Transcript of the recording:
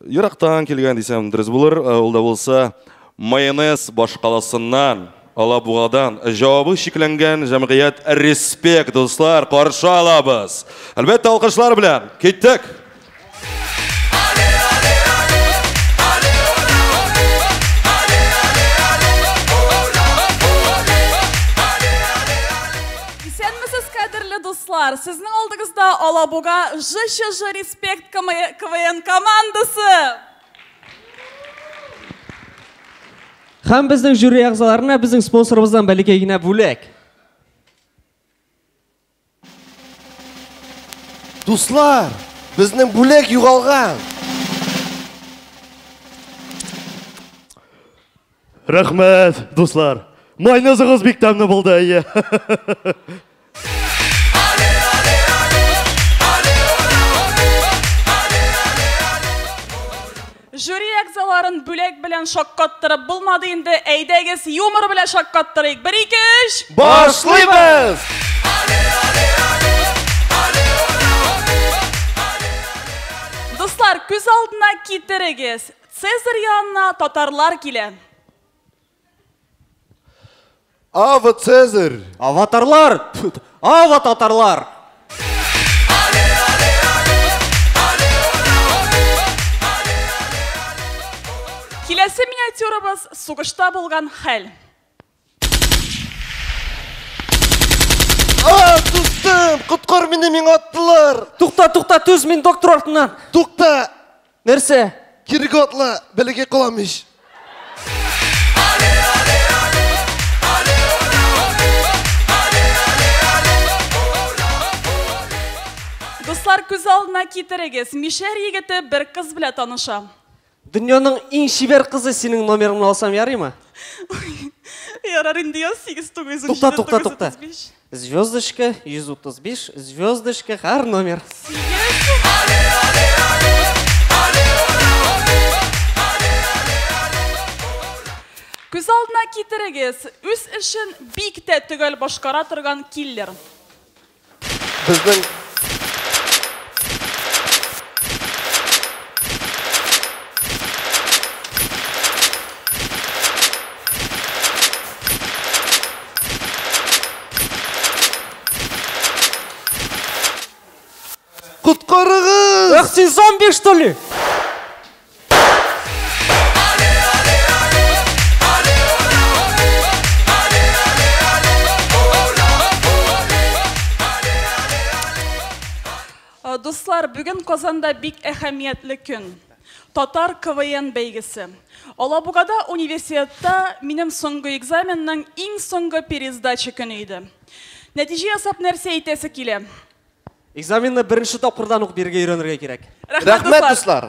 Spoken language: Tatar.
Ерактан килгән дисәм дөрес булыр, ул да булса майонез башкаласыннан, Алабугадан. Җавабы шикләнгән җәмгыять Респект, дуслар, каршы алабыз. Әлбәттә, алкышлар белән. Киттек! Исәнмесез, кадерле дуслар! Сезнең алдыгызда Алабуга ЖЧЖ Респект КВН командасы! Һәм безнең жюри әгъзаларына безнең спонсорыбыздан бәләкәй генә бүләк. Дуслар, безнең бүләк югалган. Рәхмәт, дуслар. Майонезыгыз бик тәмле булды, әйе. Жюри әгъзаларын бүләк белән шаккаттырып булмады инде. Әйдәгез, юмор белән шаккаттырыйк. 1 2 3. Башлыйбыз! Дуслар, күз алдына китерегез. Цезарь янына татарлар килә. Ава Цезарь! Аватарлар! Ава татарлар! Киләсе миниатюрабыз сугышта булган хәл. А, дустым, коткар мине, миңа аттылар. Тукта, тукта, түз, мин доктор артыннан. Тукта! Нәрсә? Кирегә атла, бәләкәй калам ич. Дуслар, күз алдына китерегез, мишәр егете бер кыз белән таныша. Дөньяның иң чибәр кызы синең номерыңны алсам ярыймы? Ярар инде, яз 8 9 Тукта, тукта, тукта. Звездочка 135, звездочка һәр номер. Күз алдына китерегез, үз эшен бик тә төгәл башкара торган киллер. Безнең Коткарыгыз! Эх, син зомби, что ли? Дуслар, бүген Казанда бик әһәмиятле көн. Татар КВН бәйгесе. Алабугада университетта минем соңгы экзаменның иң соңгы пересдача көне иде. Нәтиҗә ясап нәрсә әйтәсе килә? Экзаменны беренче тапкырдан ук бирергә өйрәнергә кирәк. Рәхмәт, дуслар.